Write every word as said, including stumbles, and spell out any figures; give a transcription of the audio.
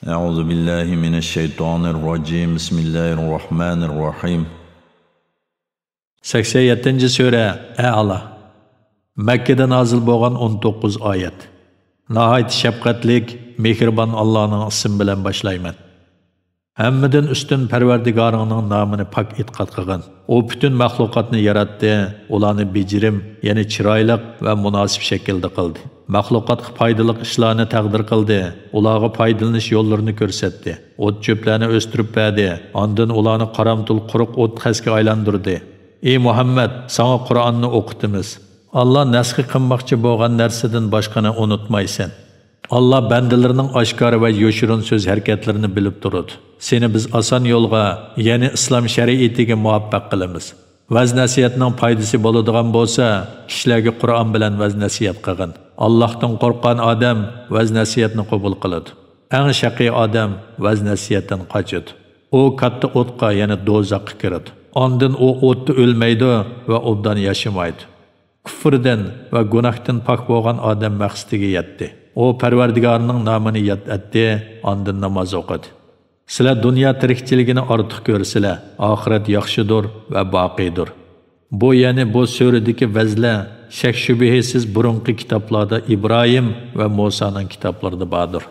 أعوذ بالله من الشيطان الرجيم. بسم الله الرحمن الرحيم. سەكسەن يەتتىنچى سۈرە، ئەئلا. مەككىدە نازىل بولغان ئون توققۇز ئايەت. ناھايىتى شەپقەتلىك، مېھرىبان ئاللانىڭ ئىسمى بىلەن باشلايمەن. ھەممىدىن ئۈستۈن پەرۋەردىگارىڭنىڭ نامىنى پاك ئېتىقاد قىلغىن. ئۇ پۈتۈن مەخلۇقاتنى ياراتتى، ئۇلارنى بېجىرىم، يەنى چىرايلىق ۋە مۇناسىپ شەكىلدە قىلدى. مەخلۇقاتقا پايدىلىق ئىشلارنى تەقدىر قىلدى، ئۇلارغا پايدىلىنىش يوللىرىنى كۆرسەتتى. ئوت-چۆپلەرنى ئۆستۈرۈپ بەردى، ئاندىن ئۇلارنى قارامتۇل قۇرۇق ئوت خەسكە ئايلاندۇردى. ئى مۇھەممەد، ساڭا قۇرئاننى ئوقۇتىمىز. ئاللا نەسخ قىلماقچى بولغان نەرسىدىن باشقىنى ئۇنتۇمايسەن. ئاللا بەندىلىرىنىڭ ئاشكارا ۋە يوشۇرۇن سۆز ھەرىكەتلىرىنى بىلىپ تۇرىدۇ. سېنى بىز ئاسان يولغا، يەنى ئىسلام شەرىئىتىگە مۇۋەپپەق قىلىمىز. ۋەز-نەسىھەتنىڭ پايدىسى بولىدىغان بولسا، كىشىلەرگە قۇرئان بىلەن ۋەز-نەسىھەت قىلغىن. ئاللاھتىن قورققان ئادەم ۋەز-نەسىھەتنى قوبۇل قىلىدۇ. ئەڭ شەقىي ئادەم ۋەز-نەسىھەتتىن قاچىدۇ. ئۇ كاتتا ئوتقا، يەنى دوزاخقا كىرىدۇ. ئاندىن ئۇ ئوتتا ئۆلمەيدۇ ۋە ئوبدان ياشىمايدۇ. كۇفرىدىن ۋە گۇناھتىن پاك بولغان ئادەم مەقسىتىگە يەتتى. ئۇ پەرۋەردىگارىنىڭ نامىنى ياد ئەتتى، ئاندىن ناماز ئوقۇدى. سىلەر دۇنيا تىرىكچىلىكىنى ئارتۇق كۆرىسىلەر، ئاخىرەت ياخشىدۇر ۋە باقىيدۇر. بۇ، يەنى بۇ سۈرىدىكى ۋەزلەر شەك-شۈبھىسىز بۇرۇنقى كىتابلاردا، ئىبراھىم ۋە مۇسانىڭ كىتابلىرىدا باردۇر.